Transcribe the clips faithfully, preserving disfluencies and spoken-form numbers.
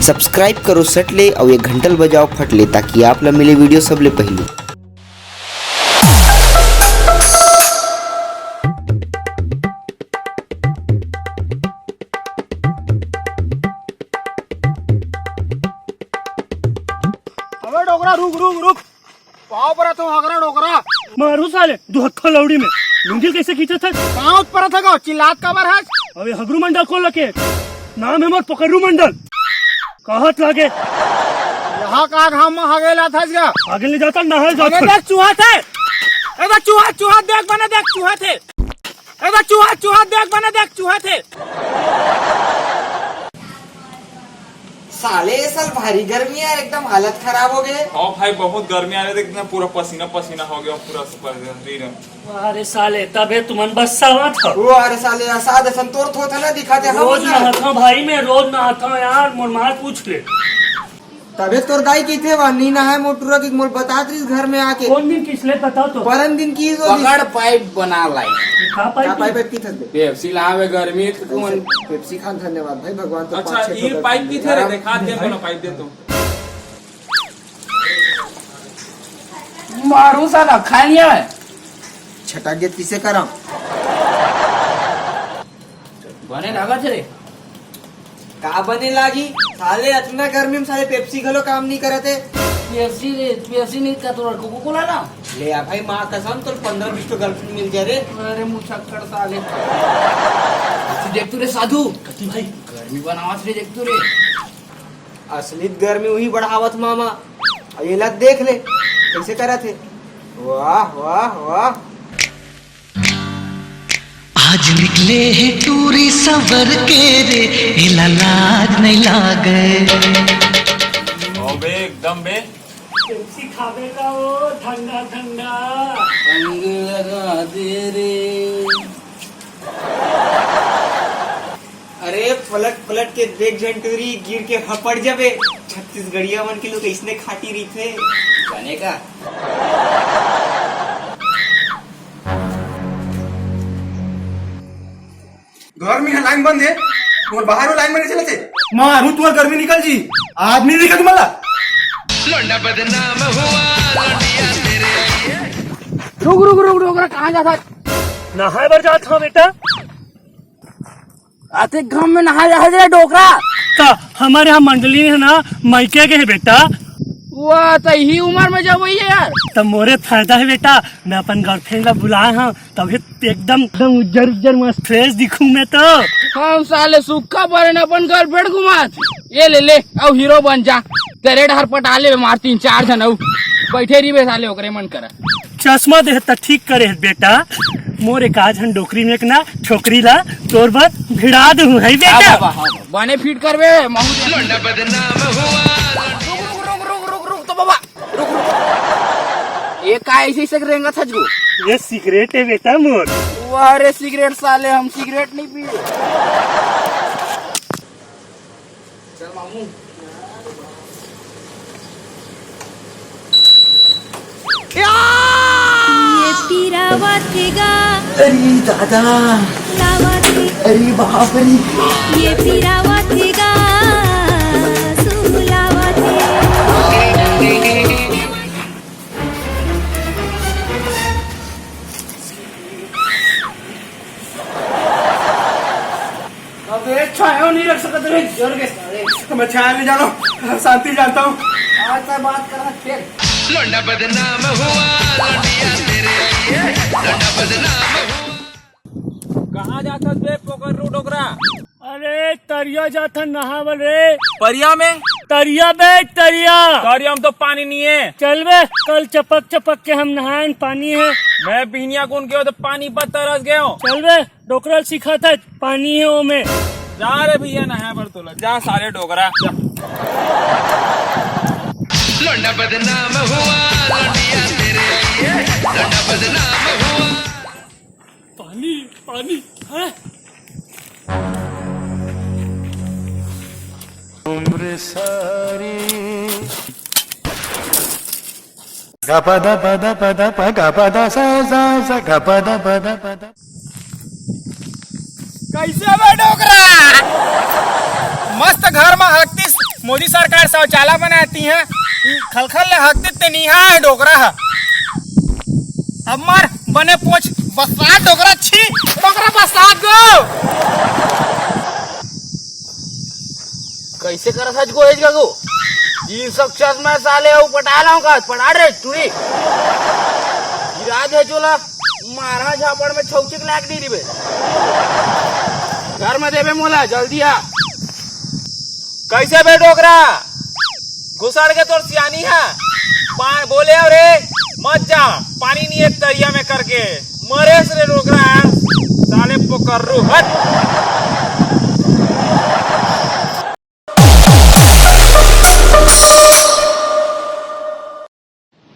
Subscribe करो सट ले अउ ये घंटल बजाओ फट ले, ताकि आप ला मिले video सबले पहले। अबे डोकरा, रुक, रुक, रुक। पाँव परत हँव, हगरा डोकरा। मारू साले, दू हत्था लौड़ी में। लुंगी कइसे खींचत हस? पाँव परत हँव, चिल्लात काबर हस? अबे हगरू मंडल कोन लगे? नाम हे मोर पकरू मंडल। कहत लागे। यहाँ का घाम में हगे ला थस गा? हगे ले जाथँव, नहाय अबे जाथँव। देख चूहा थे। ए देख चूहा, चूहा देख बने देख चूहा थे। ए देख चूहा, चूहा देख बने देख चूहा थे। साले ये साल भारी गर्मी हे यार, एकदम हालत खराब हो गे। हाँ भाई, बहुत गर्मी आ रही है, देख ना पूरा पसीना पसीना हो गया, पूरा सुपर शरीर है। अरे साले, तभे तुमन बस्सावत हव। वो अरे साले, असाद असन तोर थोथा ना दिखाते हम रोज ना। नहाथँव भाई, मैं रोज नहाथँव यार, मोर मार पूछ ले। तभे तोर दाई कहिथे, "वाह, नी नहाय मोर टूरा," कि मोर बतात रहिस घर में आके। कोन दिन किहिस ले बताओ तो? परन दिन किहिस वो दिन। पकड़ पाइप बना लाई। का पाइप? का पाइप, पाइप पीथस बे? पेप्सी लावे गर्मी के तुमन। पेप्सी खान, धन्यवाद भाई, भगवान तो अच्छा, पाँच छह ये ठो पाइप गर्मी किथे रे? दिला। देखा दे, बोलो पाइप दे तो। मारू साला, खाय नहीं आवे। छटक गे, किसे करम? बने लागत हे रे। का बने लागी? साले अतना गर्मी में साले पेप्सी घलो काम नहीं करत हे। पेप्सी रे, पेप्सी नहीं का तोर कोको कोला ना? ले आ भाई, माँ कसम तोर पन्द्रह बीस ठो girlfriend मिल जाय रे। अरे मुछक्कड़ साले। देख तू रे साधु। कति भाई? गर्मी बनावत रे देख तू रे। असली गर्मी उही बढ़ावत मामा। अब ये लत देख ले, कइसे करत हे। वाह, वाह, वाह। आज निकले हे टूरी सवर के रे, एला लाज नहीं लागे। अबे एकदम बे। पेप्सी खाबे का वो ठंडा ठंडा। अंग लगा दे रे। अरे पलट पलट के देख झन टूरी, गिर के हपड़ जाबे। छत्तीसगढ़िया मन के लोग अइसने खाटी रहिथे। जाने का? घर में यहाँ लाइन बंद हे, मोर बाहर वो लाइन में नहीं चलत हे। मारू तुँहर गर्मी निकल जी, आदमी दिखा तुम्हारा। लौंडा बदनाम हुआ, लौंडिया तेरे लिए। रुक रुक रुक रुक रुक, कहाँ जात हस? नहाय बर जात हँव बेटा। अतेक घाम में नहाय जात हस रे डोकरा। त हमर यहाँ मंडली हे ना, मइके के हे बेटा। वाह, त इही उमर में जाबो यार। त मोरे फायदा हे बेटा, मैं अपन girlfriend ला बुलाय हँव, तभे एकदम एकदम उज्जर उज्जर मस्त fresh दिखूँ मैं तो। हम साले सुक्खा परेन अपन girlfriend घुमात। ये ले ले, अउ हीरो बन जा। तेरे डहर पटा ले मार तीन चार झन अउ। बइठे रहिबे साले ओकरे मन करा। चश्मा दे त ठीक करे हे बेटा, मोर एक आध झन डोकरी में एक ना छोकरी ला तोर बर भिड़ा दूँ हे हाँ बेटा। बाबा, हाँ बाबा। बने fit करबे, महू दे। लौंडा बदनाम हुआ। रुक, रुक, रुक, रुक, रुक, रुक तो बाबा, रुक, रुक। ये का ऐसे ऐसे रेंगत हस गो? ये सिगरेट हे बेटा मोर। वाह रे सिगरेट साले, हम सिगरेट नहीं पिए। चल मामू। ये पीरा वाथे गा। अरे दादा। लावाथे। अरे बाप रे। ये पीरा वाथे गा। सुलावाथे। अबे छाया नहीं रख सकत रे, जर के साले। तो मैं छाया नहीं जाना, शांति जानता हूँ। आज मैं बात करना फिर। लौंडा बदनाम हुआ, लौंडिया तेरे लिए, लौंडा बदनाम हुआ। कहाँ जात हस बे पोकर रू डोकरा? अरे तरिया जात हन नहावल रे। परिया में? तरिया बे तरिया। तरिया में तो पानी नहीं है। चल बे, कल चपक चपक के हम नहायन, पानी है। मैं बिहनिया कुन गयो तो पानी पर तरस गयो। चल बे, डोकरा ल सिखात हस, पानी है ओमे। जा रे भैया नहाय बर तोला, जा सारे डोकरा, जा। लौंडा बदनाम हुआ, लौंडिया तेरे लिए, लौंडा बदनाम हुआ। पानी, पानी है। उम्र सारी। गपा दा पा दा पा दा पा, गपा दा सा सा सा, गपा दा पा दा पा दा। कइसे बे डोकरा? मस्त घर में हकतीस मोदी सरकार शौचालय बनाती है, ई खलखल ले हक देते नहीं है डोकरा है। अब मार बने पोछ बसा डोकरा छी, डोकरा बसा गो। कैसे करत हस गोहेज का गो? ई सब चश्मा साले अउ पटा लाऊं का? पटा रे टूरी। गिरा दे चोला, मारा झापड़ में छौचिक लाग नहीं रिबे। घर में देबे मोला, जल्दी आ। कैसे बे डोकरा? घुसड़ के तोर सियानी है। पा-, बोले हो रे, मत जा, पानी नहीं है तरिया में करके। मरेस रे डोकरा, साले पोकर्रू, हट।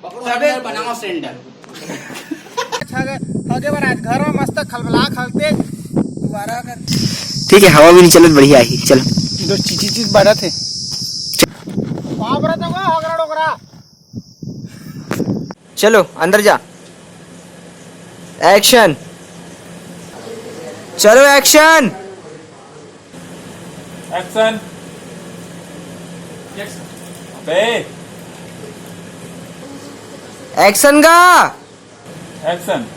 पकड़ो, अबे। अंदर बनाओ सैंडल। अच्छा, आगे, आगे बार आज घर में मस्त खलबला खलते दोबारा कर। ठीक है, हवा भी नहीं चलत, बढ़िया है, चलो। दो चीची चीज बढ़त है। बाप रे, तो वो हगरा डोकरा। चलो, अंदर जा। एक्शन। चलो, एक्शन। एक्शन। अबे। एक्शन का। एक्शन।